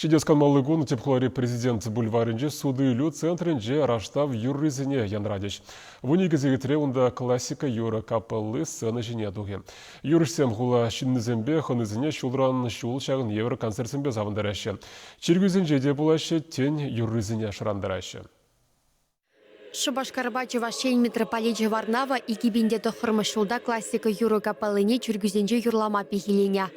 Ҫитес канмалли кун тӗп хулари Президент бульварӗнче суту-илӳ центрӗнче раштав юррисене янратӗҫ. 12 сехетре унта классика юрӑ капелли сцена ҫине тухӗ. Юрӑҫсем хула ҫыннисемпе хӑнисене ҫулран ҫул ҫакӑн евӗр концертсемпе савӑнтараҫҫӗ. Чиркӳсенче те пулаҫҫӗ, тен юррисене шӑрантараҫҫӗ. Шупашкарпа Чӑваш Ен митрополичӗ Варнава 2009 ҫулта классика юрӑ капеллине чиркӳсенче юрлама пехиленӗ.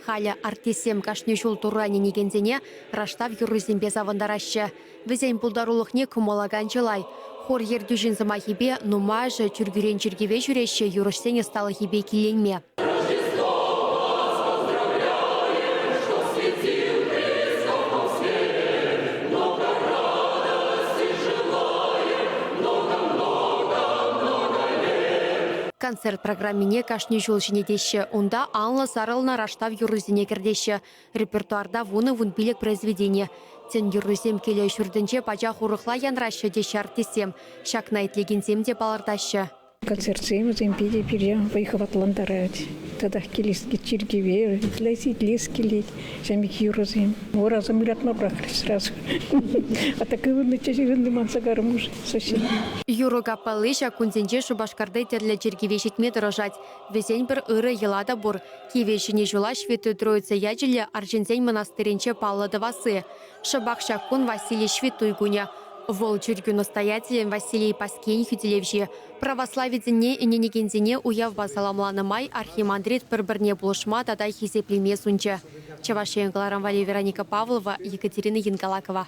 Халӗ артистсем кашни ҫул Турра ӗненекенсене раштав юррисемпе савӑнтараҫҫӗ. Вӗсен пултарулӑхне кӑмӑллакан чылай. Хор ертӳҫин сӑмахӗпе, нумайӑшӗ чиркӳрен чиркӗве ҫӳреҫҫӗ юрӑҫсен ӑсталӑхӗпе киленме. Концерт программине кашни ҫул ҫӗнетеҫҫӗ. Унта анлӑ сарӑлнӑ раштав юррисене кӗртеҫҫӗ. Репертуарта вунӑ-вунпилӗк произведени. Тӗн юррисем киле ҫуртӗнче пачах урӑхла янраҫҫӗ теҫҫӗ артистсем. Ҫакна итлекенсем те палӑртаҫҫӗ. Концертсем вӗсем питӗ пире вӑй-хӑватлантарать. Татах килес чиркӗве итлес килет ҫав пек юрӑсем. Урасем ыратма пӑрахрӗҫ сразу. А так ывӑннӑччӗ, ывӑннӑ манса карӑм уж совсем. Юрӑ каппалли ҫак кунсенче Шупашкарти тӗрлӗ чиркӗве ҫитме тӑрӑшать. Вӗсен пӗр ырӑ йӑла та пур. Кивӗ Ҫӗнӗ ҫула Ҫветтуй Троица ячӗллӗ арҫынсен мӑнастирӗнче паллӑ тӑвасси. Шӑпах ҫак кун Василий Ҫветтуй кунӗ. Вӑл чиркӳ настоятелӗн Василий Паскин хӳтӗлевҫи. Православи тӗнне ӗненекенсене уявпа саламланӑ май архимандрит пӗр-пӗрне пулӑшма тата хисеплеме сунчӗ. Чӑваш Ен кӑларӑм валли Вероника Павлова, Екатерина Янгалакова.